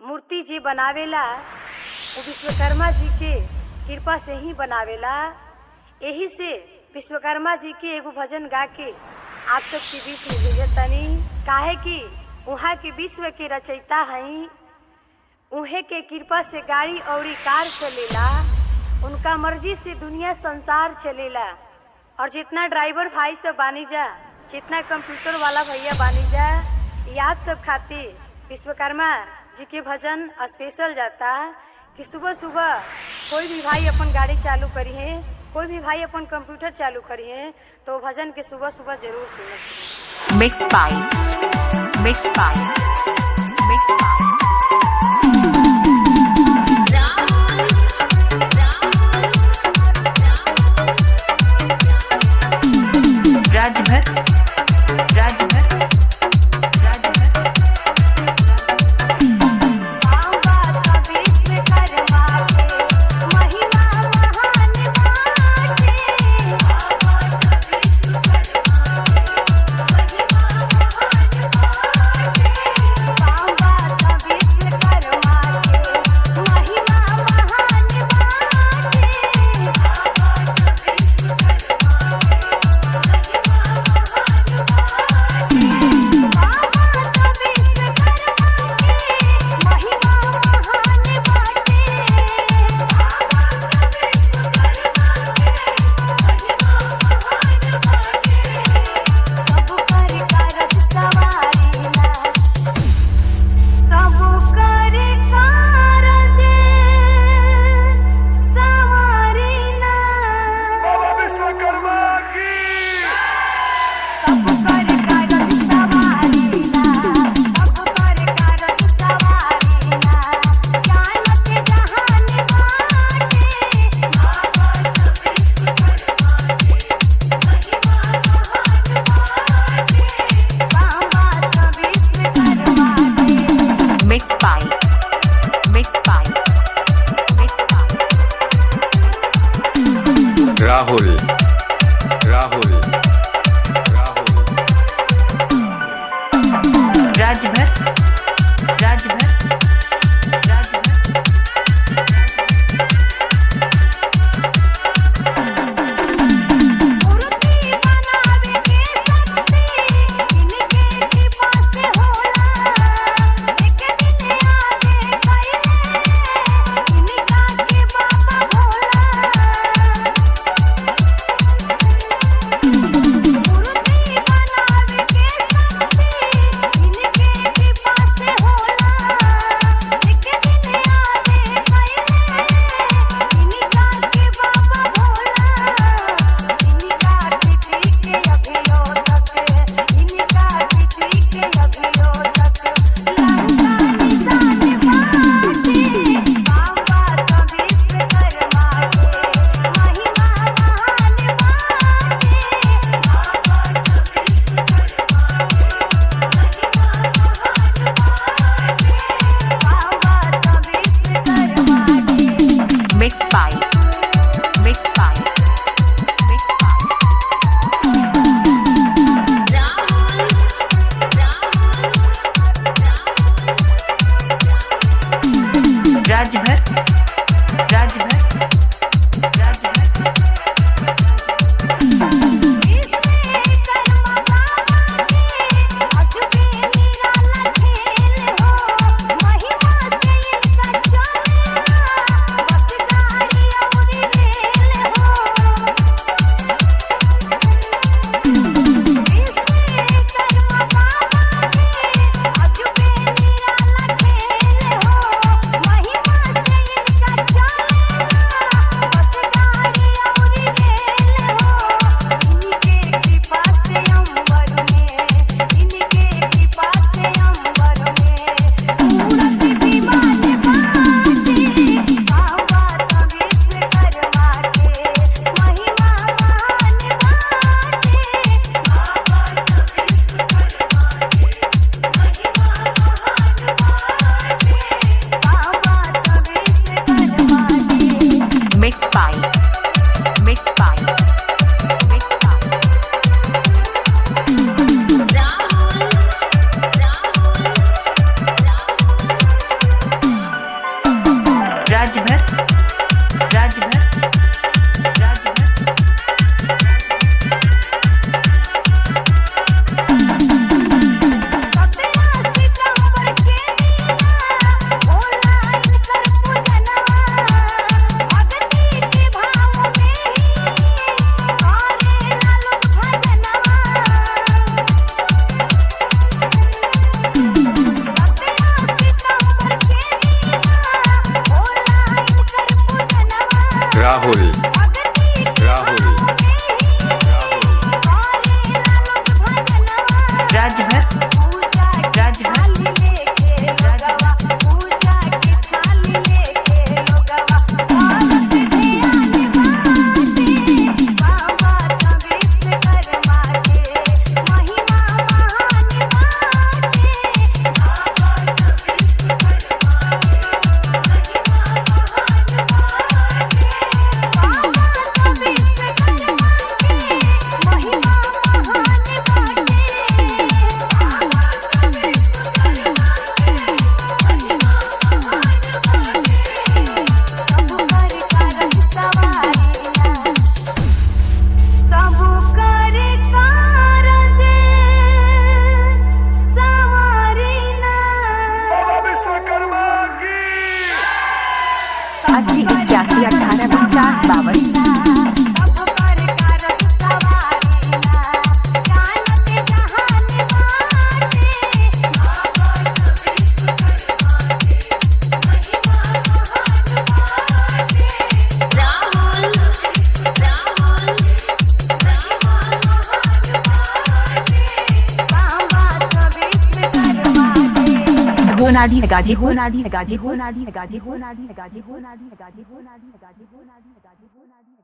मूर्ति जी बनावेला वो विश्वकर्मा जी के कृपा से ही बनावेला। यही से विश्वकर्मा जी के एगो भजन गा के आप सबके बीच में भेजतनी, काहे कि वहाँ के विश्व के रचयिता हई। उहे के कृपा से गाड़ी और कार चलेला, उनका मर्जी से दुनिया संसार चलेला। और जितना ड्राइवर भाई सब बानी जा, जितना कंप्यूटर वाला भैया बानी जा, याद सब खातिर विश्वकर्मा जी के भजन स्पेशल जाता कि सुबह सुबह कोई भी भाई अपन गाड़ी चालू करी है, कोई भी भाई अपन कंप्यूटर चालू करी है, तो भजन के सुबह सुबह जरूर सुनत। Mixed by, mixed by, mixed by. Rajbhar, Rajbhar, Rajbhar. बाबा का विश्वकर्मा के महिमा महान बाटे। बाबा का विश्वकर्मा के महिमा महान बाटे। बाबा का विश्वकर्मा के महिमा महान बाटे। बाबा का विश्वकर्मा के महिमा महान बाटे। बाबा का विश्वकर्मा के महिमा महान बाटे। बाबा का विश्वकर्मा के महिमा महान बाटे। सब कर कारज सवारीना, सब कर कारज सवारीना। बाबा विश्वकर्मा की। सब कर कारज सवारीना, सब कर कारज सवारीना, जानत जहान बाटे। बाबा का विश्वकर्मा के महिमा महान बाटे। बाबा का विश्वकर्मा के। Mixed by, mixed by, mixed by. Rahul, Rahul, Rahul. Rajbhar, Rajbhar, Rajbhar. मूर्ति बनावे के शक्ति इनके कृपा से होला। एक दिन आवे कइले इनका के बाबा भोला। मूर्ति बनावे के शक्ति इनके कृपा से होला। एक दिन आवे कइले इनका के बाबा भोला। इनका कृति के अभियो तक, इनका कृति के अभियो तक लंका निशान बाटे। बाबा का विश्वकर्मा के महिमा महान बाटे। बाबा का विश्वकर्मा के महिमा महान बाटे। बाबा का विश्वकर्मा के। Mixed by, mixed by, mixed by. Rajbhar, Rajbhar, Rajbhar. Vishwakarma बाबा के अजबे निराला खेल हो। महिमा से इनका चलेला बस गाड़ी और रेल हो। विश्वकर्मा बाबा के अजबे निराला खेल हो। महिमा से इनका राहुल, राहुल, राहुल। राजभर, राजभर, बाबा विश्वकर्मा की। 80 81 18 50 52। गोनाडी गाजीपुर, गाजीपुर, गाजीपुर, गाजीपुर, गाजीपुर, गाजीपुर, गाजीपुर, गाजीपुर।